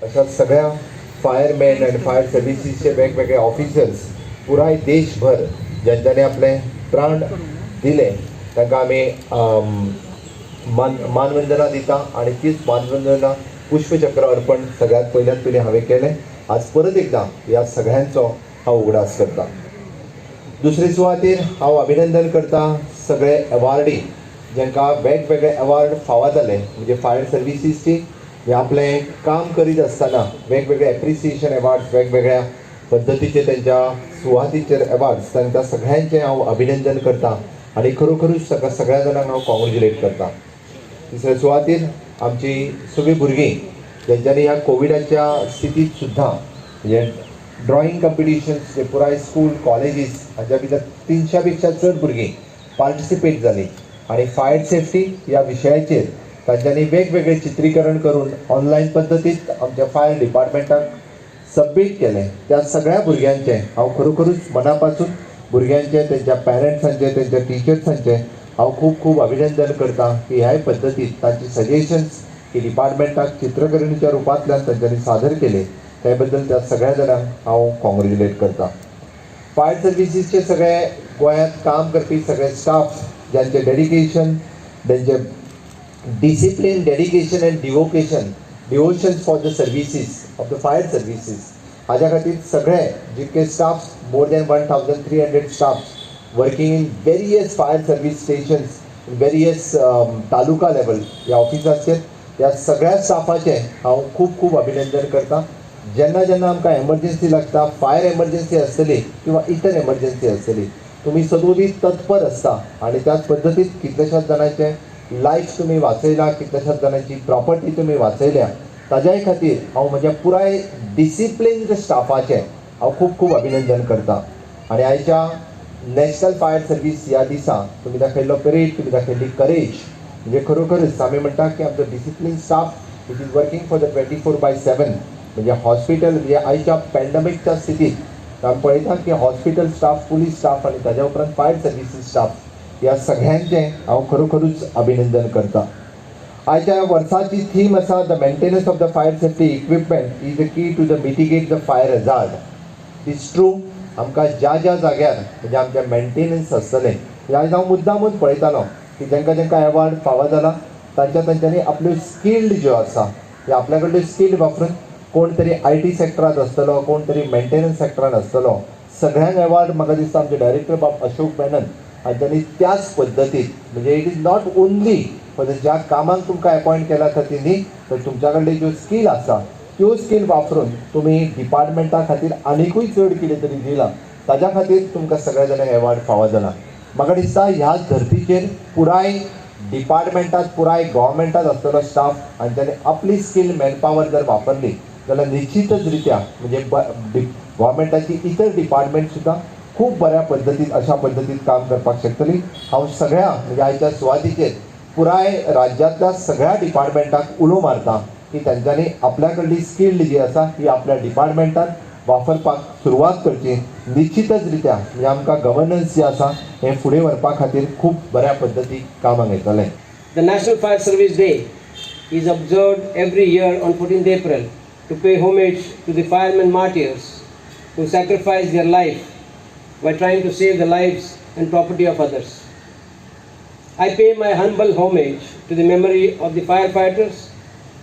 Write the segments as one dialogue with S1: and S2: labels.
S1: अशा सगळ्या फायरमॅन आनी फायर सर्विसीसचे वेगवेगळे ऑफिसर्स पुराय देशभर ज्यांच्यानी आपले प्राण दिले तांकां आमी मानवंदना दिता आनी तीच मानवंदना पुष्पचक्र अर्पण सगळ्यात पयल्यात पयलीं हांवें केलें. आज परत एकदां ह्या सगळ्यांचो हांव उगडास करता. दुसरे सुवातेर हांव अभिनंदन करता सगळे एवार्डी जांकां वेगवेगळे एवार्ड फावो जाले, म्हणजे फायर सर्विसीसची हे आपलें काम करीत आसतना वेगवेगळे एप्रिसिएशन एवार्ड्स वेगवेगळ्या पद्दतीचे तेंच्या सुवातीचेर एवार्ड्स, तांकां सगळ्यांचें हांव अभिनंदन करता आनी खरोखरूच सगळ्या जाणांक हांव कॉंग्रेच्युलेट करता. तिसऱ्या सुवातीर आमची सगळीं भुरगीं जेंच्यांनी ह्या कोविडाच्या स्थितीत सुद्दां म्हणजे ड्रॉइंग कॉम्पिटिशन्स जे पुराय स्कूल कॉलेजीस हांच्या भितर 300 पेक्षा चड भुरगीं पार्टिसिपेट जालीं आनी फायर सेफ्टी ह्या विशयाचेर तांच्यांनी वेगवेगळे चित्रीकरण करून ऑनलायन पद्दतीत आमच्या फायर डिपार्टमेंटाक सबमीट केलें. त्या सगळ्या भुरग्यांचें हांव खरोखरूच मना पासून भुरग्यांचें, तेंच्या पॅरंट्सांचें, तेंच्या टिचर्सांचें हांव खूब खूब अभिनंदन करता की ह्याय पद्दतीत तांची सजेशन्स की डिपार्टमेंटाक चित्रकरणीच्या रुपांतल्यान तांच्यांनी सादर केले त्या बद्दल त्या सगळ्या जाणांक हांव कॉंग्रेच्युलेट करता. फायर सर्विसीसचे सगळे गोंयांत काम करपी सगळे स्टाफ ज्यांचे डेडिकेशन, ज्यांचे discipline, dedication and devotion for the services of the fire services हाज्या खातीर सगळे जितके staff more than 1300 staff working in various fire service stations various taluka level ह्या ऑफिसाचेर ह्या सगळ्या स्टाफाचें हांव खूब खूब अभिनंदन करता. जेन्ना जेन्ना आमकां एमर्जन्सी लागता, फायर एमर्जन्सी आसतली किंवा इतर एमर्जन्सी आसतली, तुमी सदोदीत तत्पर आसता आनी त्याच पद्दतीत कितल्याशाच जाणांचें लायफ तुमी वाचयला, कितल्याशाच जाणांची प्रॉपर्टी तुमी वाचयल्या. ताज्याय खातीर हांव म्हज्या पुराय डिसिप्लिन्ड स्टाफाचें हांव खूब खूब अभिनंदन करता. आनी आयच्या नॅशनल फायर सर्वीस ह्या दिसा तुमी दाखयल्लो परेड, तुमी दाखयल्ली करेज म्हणजे खरोखरच आमी म्हणटा की आमचो discipline staff it is working for the 24/7. म्हणजे हॉस्पिटल म्हणजे आयच्या पॅन्डमिकच्या स्थितीत आमी पळयता की हॉस्पिटल स्टाफ, पुलीस स्टाफ आनी ताज्या उपरांत फायर सर्विसीस स्टाफ ह्या सगळ्यांचें हांव खरोखरूच अभिनंदन करता. आयच्या वर्साची थीम आसा the maintenance of the fire safety equipment is the key to the mitigate the fire hazard. It's true, आमकां ज्या ज्या जाग्यार म्हणजे आमचें मेंटेनन्स आसतलें, आयज हांव मुद्दामूच पळयतालो की जांकां जांकां एवॉर्ड फावो जाला तांच्या तांच्यांनी आपल्यो स्किल्ड ज्यो आसा ह्यो आपल्या कडल्यो स्किल वापरून कोण तरी I T सॅक्टरांत आसतलो, कोण तरी मेंटेनन्स सॅक्टरांत आसतलो, सगळ्यांक एवॉर्ड म्हाका दिसता आमचे डायरेक्टर बाब अशोक मेनन हांच्यांनी त्याच पद्दतीत म्हणजे it is not only for the ज्या कामाक तुमकां एपॉयंट केला खातीर न्ही, तर तुमच्या कडले ज्यो स्कील आसा त्यो स्कील वापरून तुमी डिपार्टमेंटा खातीर आनिकूय चड कितें तरी दिलां, ताज्या खातीर तुमकां सगळ्या जाणांक एवॉर्ड फावो जाला. म्हाका दिसता ह्या धर्तीचेर पुराय डिपार्टमेंटात, पुराय गव्हर्मेंटात आसतलो स्टाफ हांच्यांनी आपली स्कील मॅनपावर जर वापरली जाल्यार निश्चितच रित्या म्हणजे गव्हर्मेंटाची इतर डिपार्टमेंट सुद्दां खूब बऱ्या पद्दतीन अशा पद्दतीन काम करपाक शकतली. हांव सगळ्या म्हणजे आयच्या सुवातीचेर पुराय राज्यांतल्या सगळ्या डिपार्टमेंटाक उलो मारता की तांच्यांनी आपल्या कडली स्किल्ड जी आसा ही आपल्या डिपार्टमेंटात वापरपाक सुरवात करची. निश्चितच रित्या म्हणजे आमकां गव्हर्नन्स जे आसा हें फुडें व्हरपा खातीर खूब बऱ्या पद्दतीन कामाक येतलें.
S2: The National Fire Service Day is observed every year on 14th April to pay homage to the firemen martyrs who sacrificed their life by trying to save the lives and property of others. I pay my humble homage to the memory of the firefighters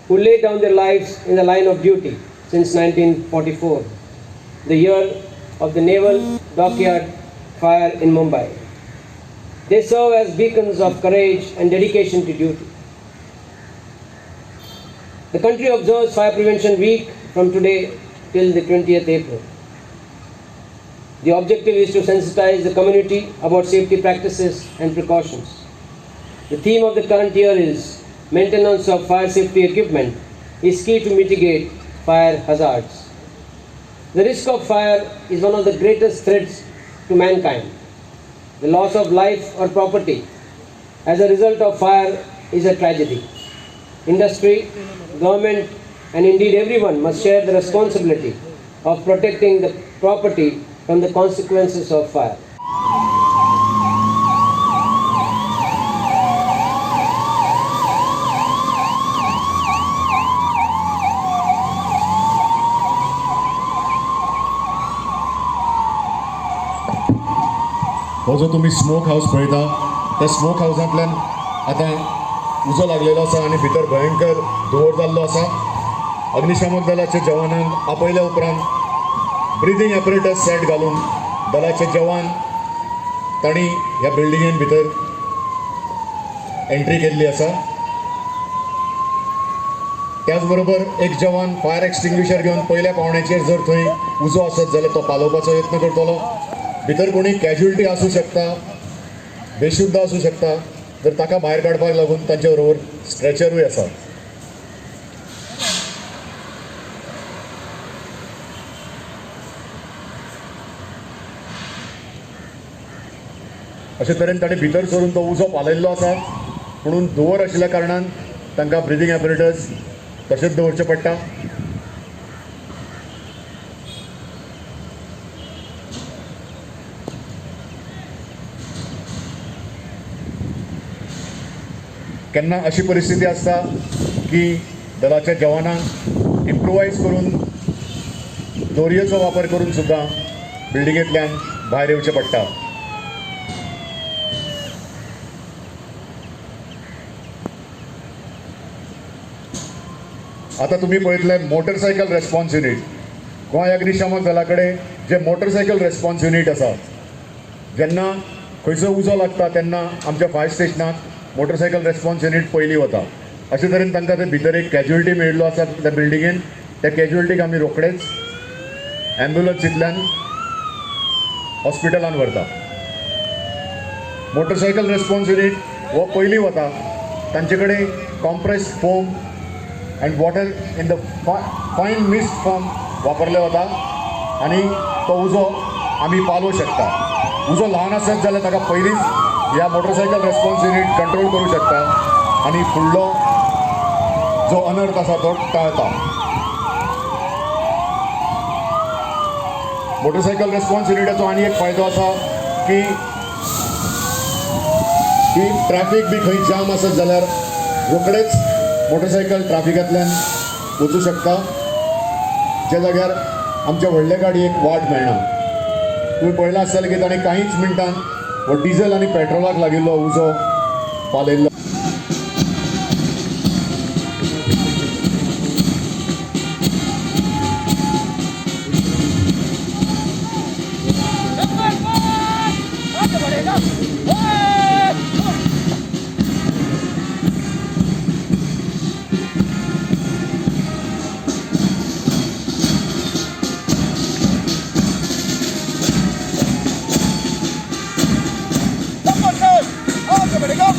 S2: who laid down their lives in the line of duty since 1944, the year of the naval dockyard fire in Mumbai. They serve as beacons of courage and dedication to duty. The country observes Fire Prevention Week from today till the 20th April. The objective is to sensitize the community about safety practices and precautions. The theme of the current year is maintenance of fire safety equipment is key to mitigate fire hazards. The risk of fire is one of the greatest threats to mankind. The loss of life or property as a result of fire is a tragedy. Industry, government, and indeed everyone must share the responsibility of protecting the property from the consequences of fire.
S3: हो जो तुमी smoke हावस पळयता त्या smoke हावसांतल्यान आतां उजो लागलेलो आसा आनी भितर भयंकर धुंवर जाल्लो आसा. अग्निशामक दलाच्या जवानांक आपयल्या उपरांत ब्रिदींग एपरेटस सेट घालून दलाचे जवान तांणी ह्या बिल्डिंगेन भितर एंट्री केल्ली आसा. त्याच बरोबर एक जवान फायर एक्सटिंग्विशर घेवन पयल्या पावण्याचेर जर थंय उजो आसत जाल्यार तो पालोवपाचो यत्न करतलो. भितर कोणी कॅज्युअलिटी आसूं शकता, बेशुद्ध आसूं शकता, तर ताका भायर काडपाक लागून तांचे बरोबर स्ट्रेचरूय आसा. अशे तरेन ताणें भितर सरून तो उजो पालयल्लो आसा. पुणून धुंवर आशिल्ल्या कारणान तांकां ब्रिदींग एपरेटस तशेंच दवरचें पडटा. केन्ना अशी परिस्थिती आसता की दलाच्या जवानांक इम्प्रोवायज करून दोरयेचो वापर करून सुद्दां बिल्डिंगेंतल्यान भायर येवचें पडटा. आतां तुमी पळयतले मोटरसायकल रेस्पॉन्स युनीट. गोंय अग्निशामक दला कडेन जे मोटरसायकल रेस्पॉन्स युनीट आसा, जेन्ना खंयचो उजो लागता तेन्ना आमच्या फायर स्टेशनाक मोटरसायकल रेस्पॉन्स युनीट पयलीं वता. अशे तरेन तांकां ते भितर एक कॅज्युअलिटी मेळिल्लो आसा त्या बिल्डिंगेन. त्या कॅज्युअलिटीक आमी रोखडेच ॲम्ब्युलन्सींतल्यान हॉस्पिटलान व्हरता. मोटरसायकल रेस्पॉन्स युनीट हो पयलीं वता. तांचे कडेन compressed foam and water in the fine mist form वापरले वता आनी तो उजो आमी पालोवंक शकता. उजो ल्हान आसत जाल्यार ताका पयलींच ह्या मोटरसायकल रेस्पॉन्स युनीट कंट्रोल करूं शकता आनी फुडलो जो अनर्थ आसा तो टाळता. मोटरसायकल रेस्पॉन्स युनिटाचो आनी एक फायदो आसा की ट्रॅफिक बी खंय जाम आसत जाल्यार रोखडेच मोटरसायकल ट्राफिकांतल्यान वचूं शकता, ज्या जाग्यार आमच्या व्हडल्या गाडयेक वाट मेळना. तुमी पळयलां आसतलें की ताणें कांयच मिनटान हो डिझल आनी पेट्रोलाक लागिल्लो उजो पालयल्लो.
S4: Number 10,